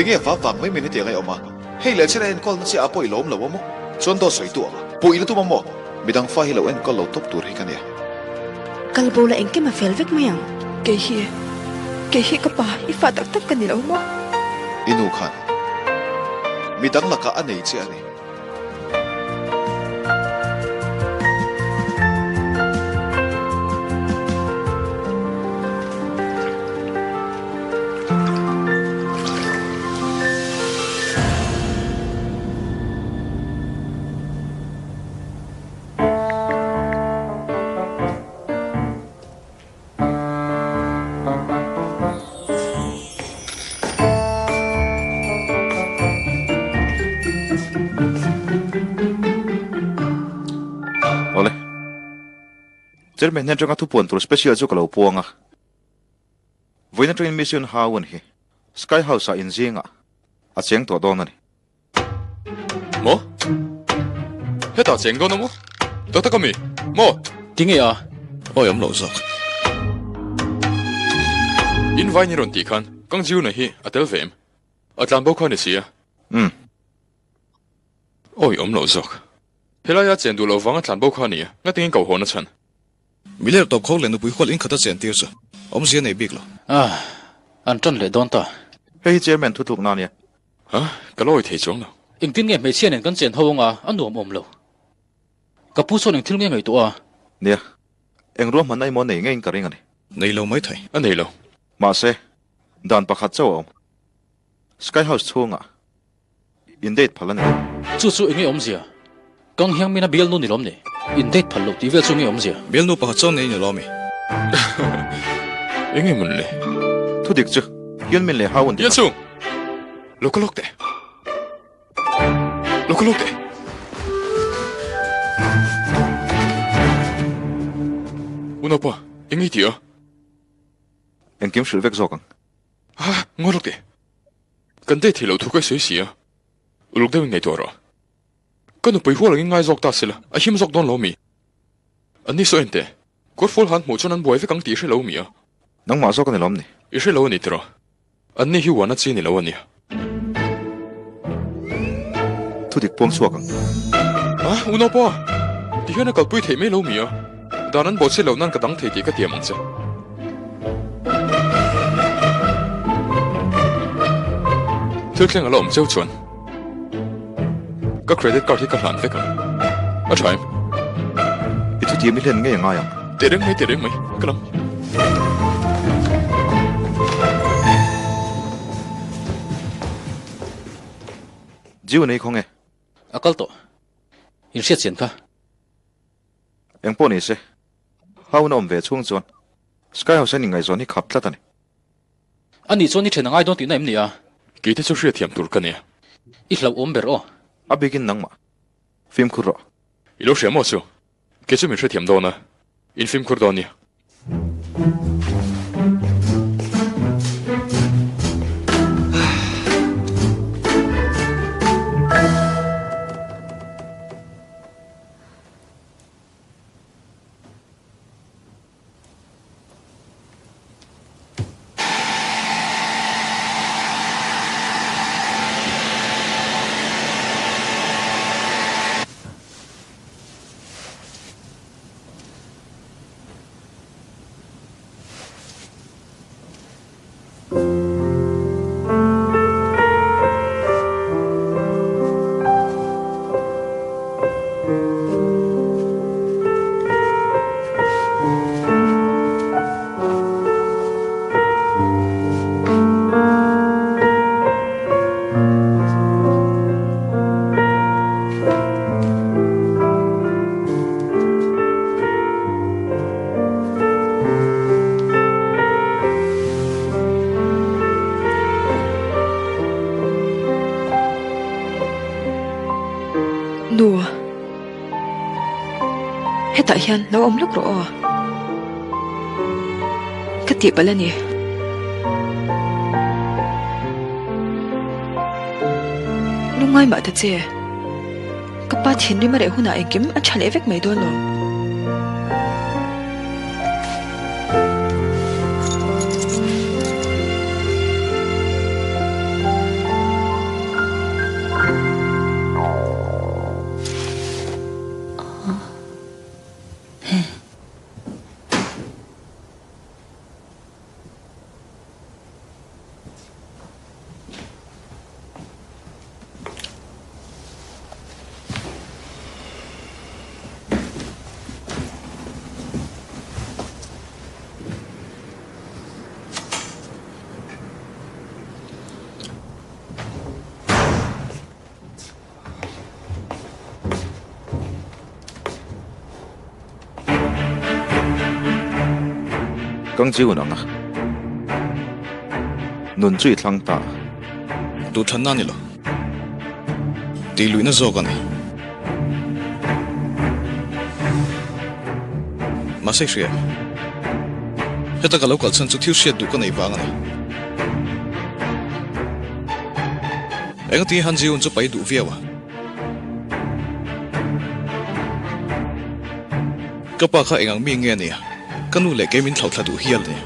Tinge vap vang mai min hetiang a awm a? Hei leh chen a enkawlna chiah ah pawh i lawm lo a maw? Chuan dawt sawi tu ang a? Puh i la tum a maw? Midang fa hi lo enkawl lo tawp tur hi ka nia. Kal bo la engkim a fel vek mai ang. Kei hi, kei hi ka pa, i fa tak tak ka ni lo maw? I nu khan midang lakah a nei che a ni. Awle. Chairman hnen atanga thupuan tur special chu ka lo puang a. Vawiin atangin Mission Haun hi Sky House ah inzingah a cheng tawh dawn a ni. Maw? Hetah cheng dawn a maw? Tak tak ami? Maw? Tinge a? Awi awm loh zawk. In vai ni rawn tih khan Kang Jiuna hi a tel ve em? A tlan bo kha ni sia. Umm. Awi awm loh zawk. Helaia chen duh loh vanga tlan bo kha nia, ngatingin ko hawn a chhan. Miler tawp kho leh nupui hual inkhata chen tir chu awmzia nei bik lo. Ah, an tan leh dawn ta. Hei hi chairman thutlukna a nia. Ha? Ka lawi thei chuang lo. Engtin nge hmeichhia nen kan chen ho anga a nuam awm lo. Ka pu chuan engthil nge ngaihtuah a? Nia, eng ruahmanna emaw nei ngeiin ka ring a ni. Nei lo mai thei. A nei lo. Mahse, dan pakhat chauh a awm. Sky House chhungah in date phal a ni. Chu chu enge awmzia? Kang hiang mina bialnu ni lawm ni? In date phal loh tih vel chu enge awmzia? Bialnu pakhat chuan nei ni lawm i. Enge mun le? Thudik chu Hyun Min leh Hao an ti Yesu! Lo ka lawk teh. Lo ka lawk teh. Unaupa, enge i tih a? Engkim hrilh vek zawk ang. Ha, ngawi lawk teh. Kan date thei loh thu ka i sawi si a. Uluk deuhin ngaihtuah rawh. Ka nupui hual angin ngai zawk ta sela, a him zawk dawn lo mi? An ni saw en teh, kawrfual han hmuh chuan an buai vek ang tih i hre lo mi a? Nangmah zawk a ni lawm ni? I hre lo a ni tiraw? An ni hi uana chi ni lo a nia. Thudik puang chhuak ang. A, unaupa! Ti hian a kalpui theih mai lo mi a? Dan an bawhchhiat loh nan ka dang thei tih ka tiam ang che. Thil thleng a la awm cheu chuan ka credit card hi ka hlan vek ang. A tha em? I thutiam i hlen ngei a ngai ang. Teh reng mai, teh reng mai. Ka lam. Jiu nei khaw nge? A kal tawh. Inhriat chian kha. Eng pawh ni se, Hauna awm ve chhung chuan Sky House hian inngaihzawn hi khap tlat a ni. A nih chuan i then a ngai dawn tihna em ni a? Keite chu hriatthiam tur ka nia. I hlauhawm ber aw. A bikin nangmah. Fimkhur rawh. I lo hria maw chu? Kei chu min hrethiam dawn a, in fimkhur dawn nia. Nu, hetah hian lo awm lawk rawh aw. Ka tih palh a ni. Lungngai mah ta che. Ka pa thinrim a reh hunah engkim a tha leh vek mai dawn lo. Kang Ji-un anga nun chu i thlang ta a. Duhthlanna a ni lo. Tih luihna zawk a ni. Mahse i hria em? Heta ka lo kalh chhan chu thil hriat duh ka neih vang a ni. Engati Han Ji-un chu pai duh viau a? Ka pa kha engang mi nge a nia? Ka nu leh kei min thlauhthla duh hial a ni.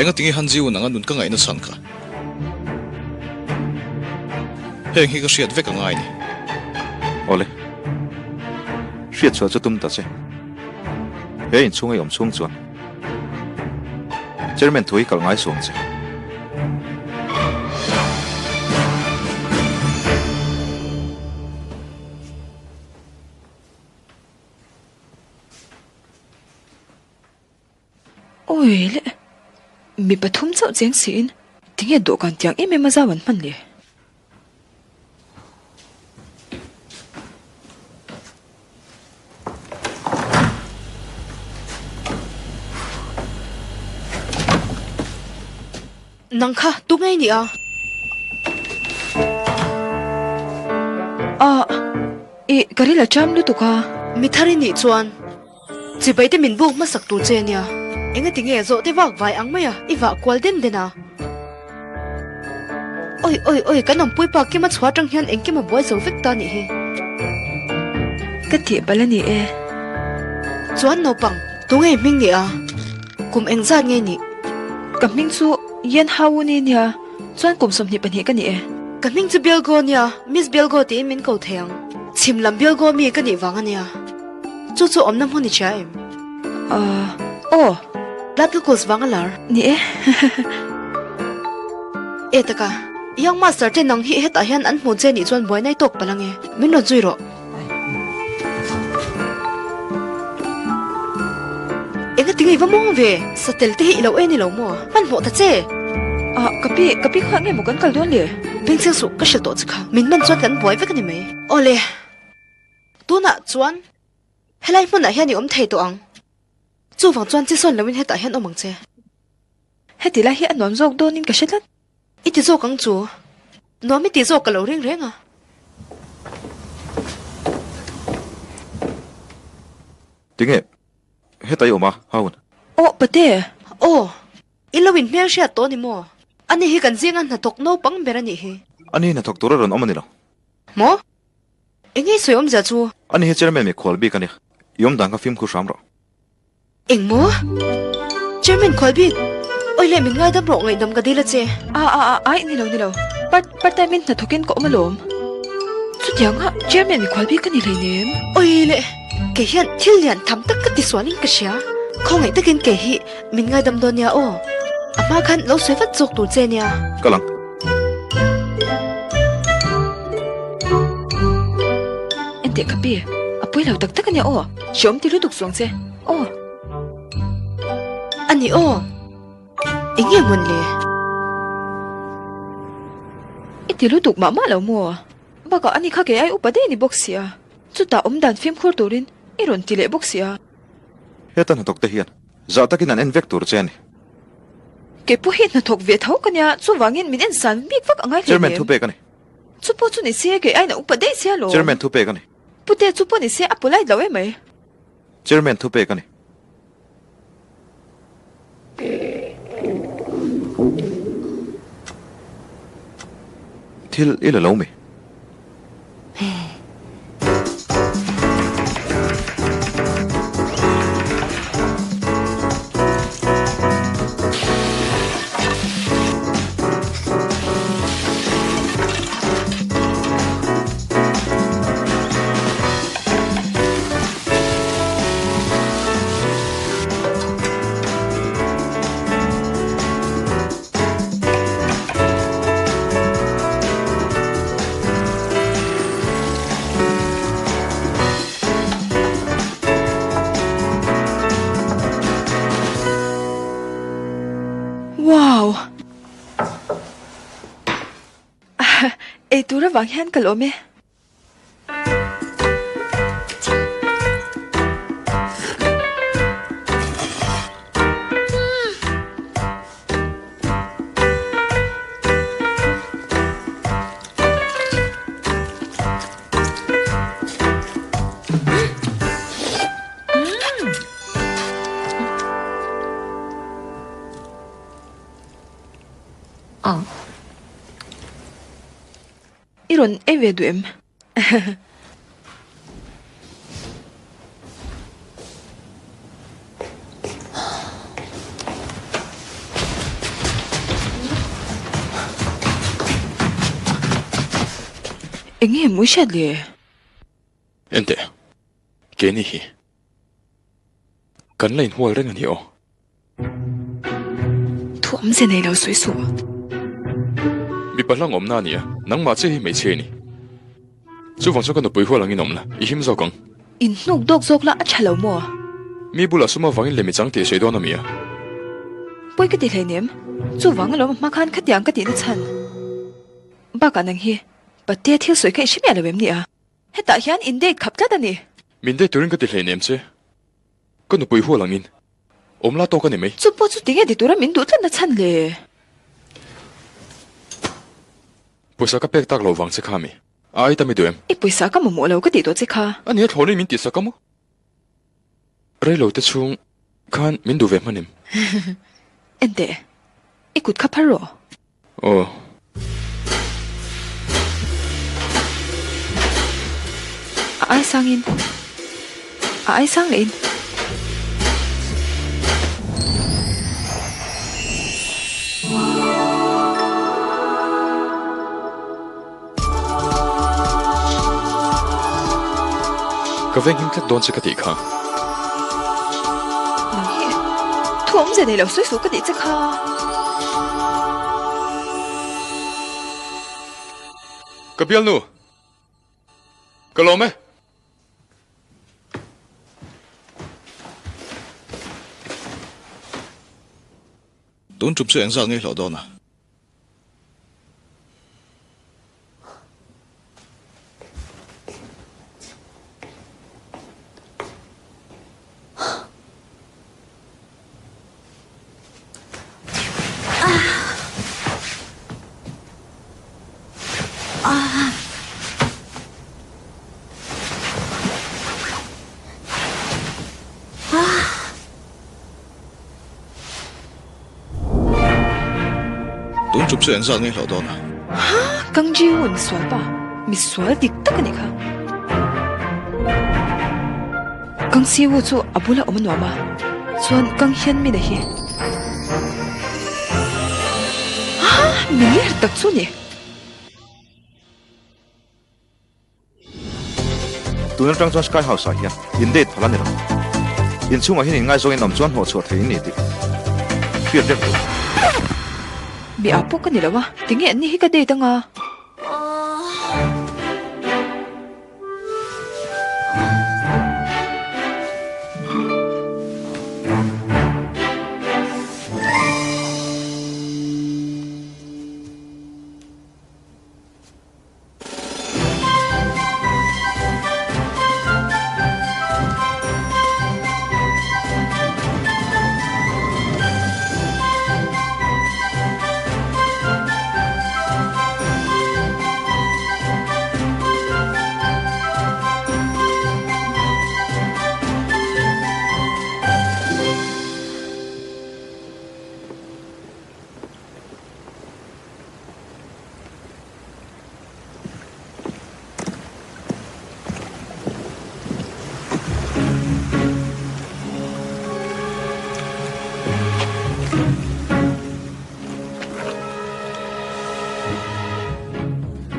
Engati nge Han Ji-un anga nun ka ngaihna chhan kha? Heng hi ka hriat vek a ngai ni. Awle. Hriat chhuah chu tum ta che. He inchhung a i awm chhung chuan Chairman thu hi kalh ngai suang che. Awi le, mi pathum chauh cheng siin tinge dawhkan tiang em em a zau an hman le? Nang kha tu ngei nia? Ah, i ka ril a cham lutuk a. Mi thar i nih chuan Chibai te min buk hmasak tur che nia. Engati nge zawh te vak vai ang mai a, i vah kual den den a. Oi oi oi kan awmpui pa Kima chhuah atang hian engkim a buai zo vek ta nih hi. Ka tih bal a ni e. Chuan naupang, tunge i hming ni a? Kum engzat nge nih? Ka hming chu Yen Hau ni nia, chuan kum 22 ka ni e. Ka hming chu Bialgo nia, Miss Bialgo tiin min ko thei ang. Chhim lam Bialgo mi ka nih vang a nia. Chu chu awmna hmun i hria em? Ahh, aw. Blood glucose vang a lar. Ni e. E taka, Young Master te nang hi hetah hian an hmu che nih chuan buai nai tawk palh ange. Min rawn zui rawh. Enga tinge i va mawng ve? Satel te hi i lo en i lo maw? Hmanhmawh ta che! Ah, ka pi, ka pi kha nge maw kan kal dawn le? Bengchheng suh, ka hrilh tawh che kha. Min man chuan kan buai vek a ni mai. Awle. Tunah chuan helai hmunah hian i awm thei tawh ang. Chuvang chuan chi sawn loin hetah hian awm ang che. Heti lai hi a nuam zawk dawnin ka hre tlat. I ti zawk ang chu. Nuam i ti zawk ka lo ring reng a. Tinge heta i awm a, Haun? Aw, Pate! Aw, i lo inhmel hriat tawh ni maw? Ani hi kan zinga hnathawk naupang ber a nih hi. Ani hnathawk tur a rawn awm a ni lo. Maw? Eng nge sawi awmzia chu? Ani hi chairman mi khual bik a nia, i awm dan kha fimkhur hram rawh. Eng maw? Chairman khual bik? Awi leh min ngaidam rawh ngaihdam ka dil a che. A a a ai ni lo ni lo, part part time in hnathawk in ka awm alawm. Chutiang a chairman mi khual bik ka ni hleinem. Awi leh kei hian thil lian tham tak ka ti sual in ka hria. Khawngaih takin kei hi min ngaidam dawn nia aw. A hma khan lo sawi vat zawk tur che nia. Ka lang. Enteh ka pi, a pawi lo tak tak ania aw, hreawm ti lutuk suang che aw. Ani aw, eng nge mawn le? I ti lutuk mah mah lo maw? Bakah ani kha kei ai upa daih a ni bawk sia, chutah awmdan fimkhur turin i rawn ti leh bawk sia. Heta hnathawk te hian zah takin an en vek tur che a ni. Kei pawh hi hnathawk ve tho ka nia, chuvangin min en san bik vak a ngai hle Chairman thu pek a ni. Chu pawh chu ni se, kei aiin a upa daih sia lawm. Chairman thu pek a ni. Pute, chu pawh ni se, a polite lo emai. Chairman thu pek a ni. Thil i la lo mi? Wow! Ei tur avang hian ka lawm e. I rawn ei ve duh em? Eng nge mawi hriat le? Enteh, keini hi kan la inhual reng a ni aw. Thu awmze nei lo sawi suh. Mipa hlang awmna a ni a, nangmah chiah hi hmeichhia i ni. Chuvang chuan ka nupui hual angin awm la, i him zawk ang. In hnuk dawk zawk la a tha lo maw? Mi bulah sum avangin lem i chang tih i sawi dawn a mi a? Pawi ka ti hleinem, chuvang alawm a hma khan khatiang ka tihna chhan. Bakah nang hi Patea thil sawi kha i hre miah lo em ni a? Hetah hian in date khap tlat a ni. Min date turin ka ti hleinem che. Ka nupui hual angin awm la tawk a ni mai. Chu pawh chu tinge ti tura min duh tlatna chhan le? Pawisa ka pek tak loh vang che kha mi? A ai ta mi duh em? I pawisa ka mamawh lo ka tih tawh che kha. A nia thlawnin min tihsak a maw? Rei lo te chhung khan min duh ve hman em? Enteh, i kut kha phar rawh. Aw. A ai sangin, a ai sang leh in. Ka venghim tlat dawn che ka tih kha. Nang hi thu awmze nei lo sawi suh ka tih che kha. Ka bialnu, ka lawm e. Tun tum chu engzat nge hlawh dawn a? Tun tum chu engzat nge hlauh dawn a? Ha! Kang Ji-woo misual pa, misual dik tak a nih kha. Kang Si-woo chu a bula awm a nuam a, chuan Kang Hyun-min-a hi. Ha! Mi ler tak chu a ni. Tun atang chuan Sky House ah hian in date phal a ni lo. Inchhungah hian inngaizawng in awm chuan hnawhchhuah thei in ni tih hriat vek tur. Mi ah pawh ka ni lo a, tinge an ni hi ka date anga?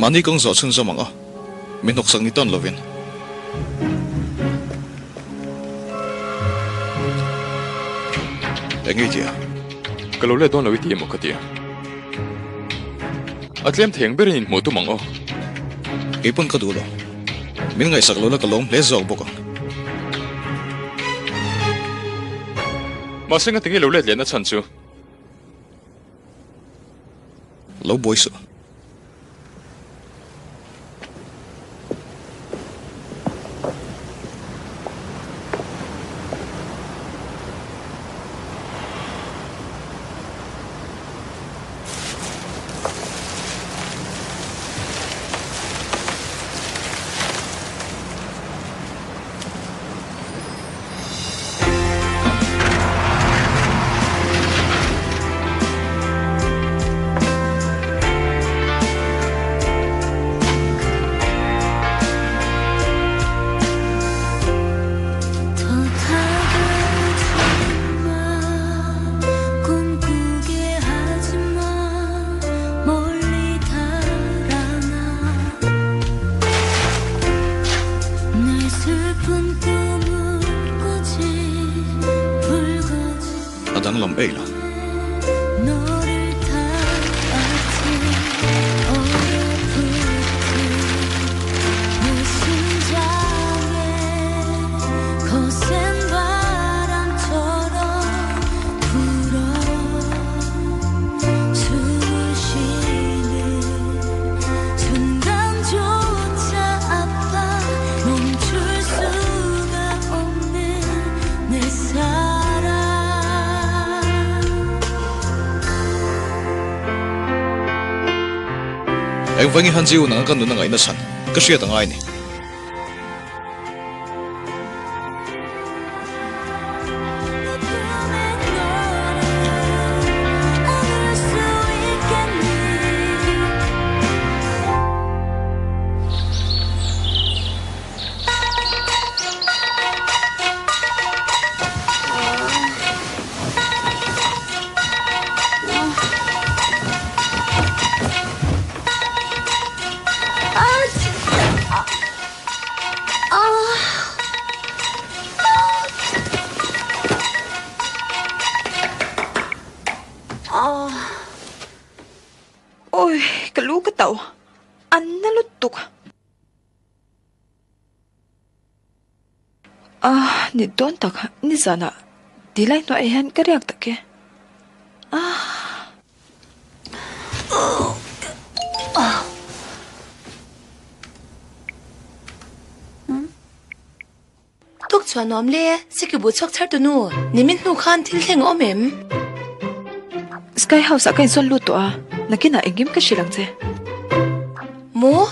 Mahni kawng zawh chhunzawm ang aw, mi hnawksak ni tawn lovin. Eng nge i tih a? Ka lo let dawn lo i ti emaw ka ti a. A tlem thei ang berin inhmuh tum ang aw. Kei pawn ka duh lo. Min ngaihsak lo la ka lawm hle zawk bawk ang. Mahse nga tinge lo let lehna chhan chu? Lo buai suh. A danglam ei lo. Engvangin han ziu nanga ka nun a ngaihna chhan ka hriat a ngai ni. Oi, ka lu ka tauh. An na lutuk. Ah, ni dawn tak, nizanah tilai hnuaiah hian ka riak tak e. Ah. Tuk chuan nuam le, Sikibu chhuak chhar tunu, nimin hnu khan thil thleng a awm em? Sky House ah ka insawn lut tawh a, nakinah engkim ka hrilh ang che. Maw?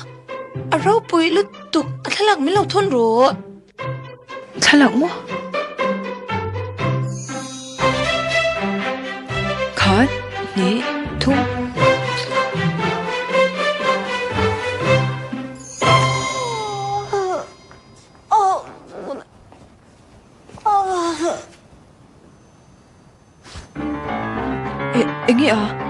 A ropui lutuk, a thlalak min lo thawn rawh. Thlalak maw? Khat, hnih, thum. Enge a?